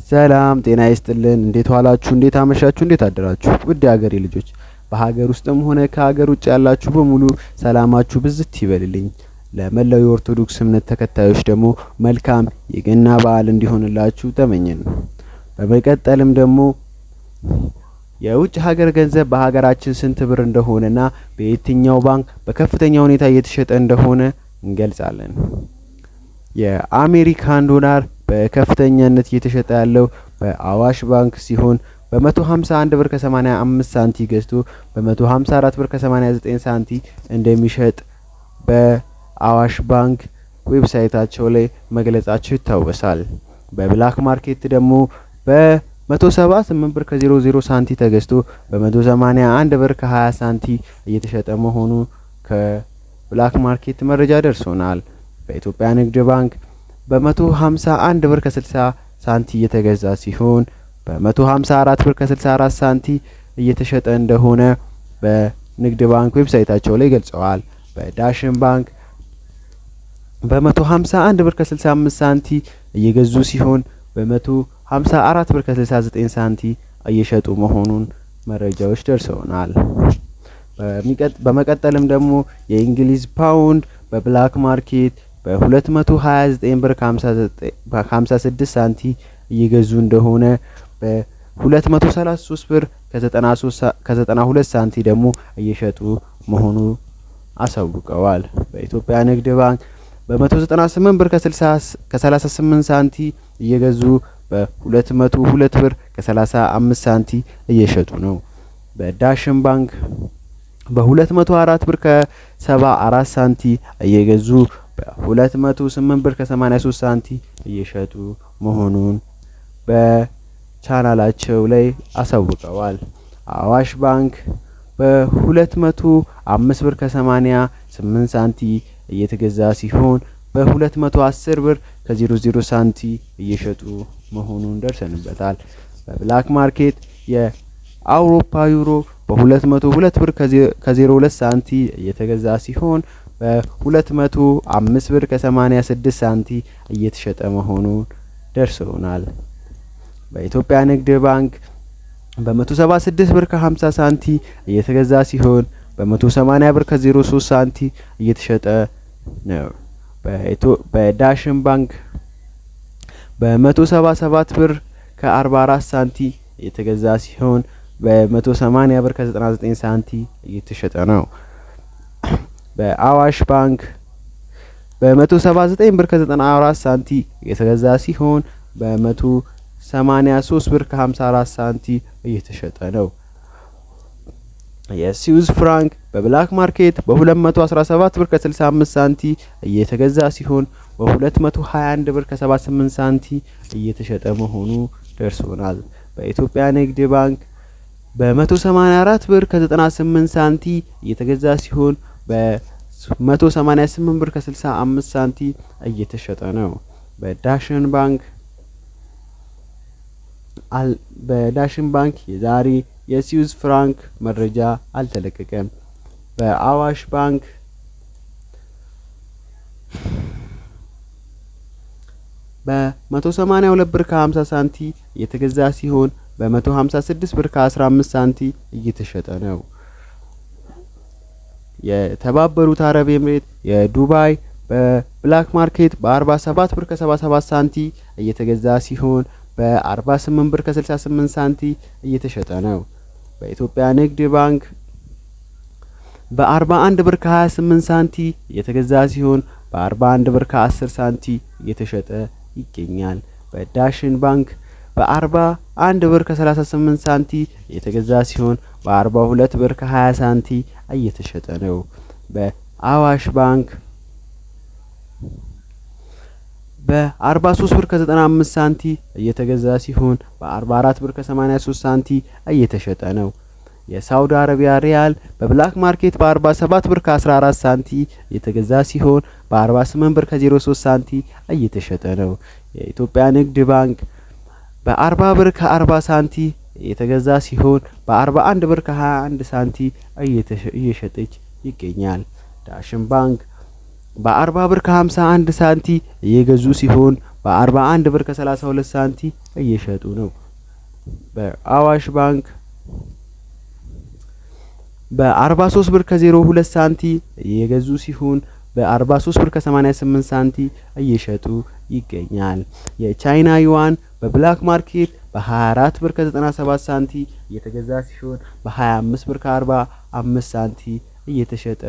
ሰላም ጤና ይስጥልን። እንዴት ዋላችሁ? እንዴት አመሻችሁ? እንዴት አደራችሁ? ውድ የሀገሬ ልጆች፣ በሀገር ውስጥም ሆነ ከሀገር ውጭ ያላችሁ በሙሉ ሰላማችሁ ብዝት ይበልልኝ። ለመላው የኦርቶዶክስ እምነት ተከታዮች ደግሞ መልካም የገና በዓል እንዲሆንላችሁ ተመኘን። በመቀጠልም ደግሞ የውጭ ሀገር ገንዘብ በሀገራችን ስንት ብር እንደሆነና በየትኛው ባንክ በከፍተኛ ሁኔታ እየተሸጠ እንደሆነ እንገልጻለን። የአሜሪካን ዶላር በከፍተኛነት እየተሸጠ ያለው በአዋሽ ባንክ ሲሆን፣ በ151 ብር ከ85 ሳንቲ ገዝቶ በ154 ብር ከ89 ሳንቲ እንደሚሸጥ በአዋሽ ባንክ website ኣቸው ላይ መግለጻቸው ይታወሳል። በ black market ደግሞ በ178 ብር ከ00 ሳንቲ ተገዝቶ በ181 ብር ከ20 ሳንቲ እየተሸጠ መሆኑ ከ black market መረጃ ደርሶናል። በኢትዮጵያ ንግድ ባንክ በ151 ብር ከ60 ሳንቲ እየተገዛ ሲሆን፣ በ154 ብር ከ64 ሳንቲ እየተሸጠ እንደሆነ በንግድ ባንክ website ኣቸው ላይ ገልጸዋል። በዳሽን ባንክ በ151 ብር ከ65 ሳንቲ እየገዙ ሲሆን፣ በ154 ብር ከ69 ሳንቲ እየሸጡ መሆኑን መረጃዎች ደርሰውናል። በመቀጠልም ደግሞ የእንግሊዝ ፓውንድ በ black market በ229 ብር ከ56 ሳንቲ እየገዙ እንደሆነ፣ በ233 ብር ከ92 ሳንቲ ደግሞ እየሸጡ መሆኑ አሳውቀዋል። በኢትዮጵያ ንግድ ባንክ በ198 ብር ከ38 ሳንቲ እየገዙ በ202 ብር ከ35 ሳንቲ እየሸጡ ነው። በዳሽን ባንክ በ204 ብር ከ74 ሳንቲ እየገዙ በ208 ብር ከ83 ሳንቲ እየሸጡ መሆኑን በቻናላቸው ላይ አሳውቀዋል። አዋሽ ባንክ በ205 ብር ከ88 ሳንቲ እየተገዛ ሲሆን፣ በ210 ብር ከ00 ሳንቲ እየሸጡ መሆኑን ደርሰንበታል። በ black market የአውሮፓ ዩሮ በ202 ብር ከ02 ሳንቲ እየተገዛ ሲሆን፣ በ205 ብር ከ86 ሳንቲ እየተሸጠ መሆኑን ደርሰውናል። በኢትዮጵያ ንግድ ባንክ በ176 ብር ከ50 ሳንቲ እየተገዛ ሲሆን፣ በ180 ብር ከ03 ሳንቲ እየተሸጠ ነው። በዳሽን ባንክ በ177 ብር ከ44 ሳንቲ እየተገዛ ሲሆን፣ በ180 ብር ከ99 ሳንቲ እየተሸጠ ነው። በአዋሽ ባንክ በ179 ብር ከ94 ሳንቲ እየተገዛ ሲሆን፣ በ183 ብር ከ54 ሳንቲ እየተሸጠ ነው። የስዊዝ ፍራንክ በ black market በ217 ብር ከ65 ሳንቲ እየተገዛ ሲሆን፣ በ221 ብር ከ78 ሳንቲ እየተሸጠ መሆኑ ደርሶናል። በኢትዮጵያ ንግድ ባንክ በ184 ብር ከ98 ሳንቲ እየተገዛ ሲሆን፣ በ188 ብር ከ65 ሳንቲ እየተሸጠ ነው። በዳሽን ባንክ የዛሬ የስዊዝ ፍራንክ መረጃ አልተለቀቀም። በአዋሽ ባንክ በ182 ብር ከ50 ሳንቲ እየተገዛ ሲሆን፣ በ156 ብር ከ15 ሳንቲ እየተሸጠ ነው። የተባበሩት አረብ ኤምሬት የዱባይ በ black market በ47 ብር ከ77 ሳንቲ እየተገዛ ሲሆን፣ በ48 ብር ከ68 ሳንቲ እየተሸጠ ነው። በኢትዮጵያ ንግድ ባንክ በ41 ብር ከ28 ሳንቲ እየተገዛ ሲሆን፣ በ41 ብር ከ10 ሳንቲ እየተሸጠ ይገኛል። በዳሽን ባንክ በ41 ብር ከ38 ሳንቲ እየተገዛ ሲሆን፣ በ42 ብር ከ20 ሳንቲ እየተሸጠ ነው። በአዋሽ ባንክ በ43 ብር ከ95 ሳንቲ እየተገዛ ሲሆን፣ በ44 ብር ከ83 ሳንቲ እየተሸጠ ነው። የሳውዲ አረቢያ ሪያል በ black market በ47 ብር ከ14 ሳንቲ እየተገዛ ሲሆን፣ በ48 ብር ከ03 ሳንቲ እየተሸጠ ነው። የኢትዮጵያ ንግድ ባንክ በ40 ብር ከ40 ሳንቲ እየተገዛ ሲሆን፣ በ41 ብር ከ21 ሳንቲ እየሸጠች ይገኛል። ዳሽን ባንክ በ40 ብር ከ51 ሳንቲ እየገዙ ሲሆን፣ በ41 ብር ከ32 ሳንቲ እየሸጡ ነው። በአዋሽ ባንክ በ43 ብር ከ02 ሳንቲ እየገዙ ሲሆን በ43 ብር ከ88 ሳንቲ እየሸጡ ይገኛል። የቻይና ዩዋን በ black market በ24 ብር ከ97 ሳንቲ እየተገዛ ሲሆን በ25 ብር ከ45 ሳንቲ እየተሸጠ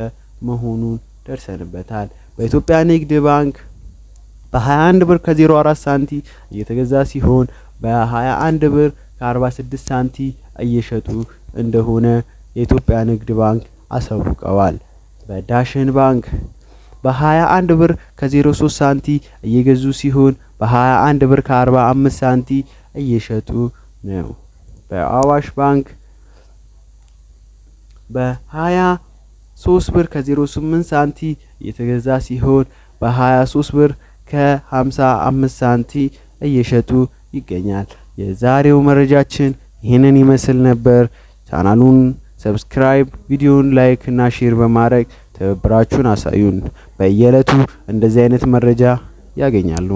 መሆኑን ደርሰንበታል። በኢትዮጵያ ንግድ ባንክ በ21 ብር ከ04 ሳንቲ እየተገዛ ሲሆን በ21 ብር ከ46 ሳንቲ እየሸጡ እንደሆነ የኢትዮጵያ ንግድ ባንክ አሳውቀዋል። በዳሽን ባንክ በ21 ብር ከ03 ሳንቲ እየገዙ ሲሆን በ21 ብር ከ45 ሳንቲ እየሸጡ ነው። በአዋሽ ባንክ በ23 ብር ከ08 ሳንቲ እየተገዛ ሲሆን በ23 ብር ከ55 ሳንቲ እየሸጡ ይገኛል። የዛሬው መረጃችን ይህንን ይመስል ነበር። ቻናሉን subscribe፣ ቪዲዮን like እና share በማድረግ ትብብራችሁን አሳዩን። በየዕለቱ እንደዚህ አይነት መረጃ ያገኛሉ።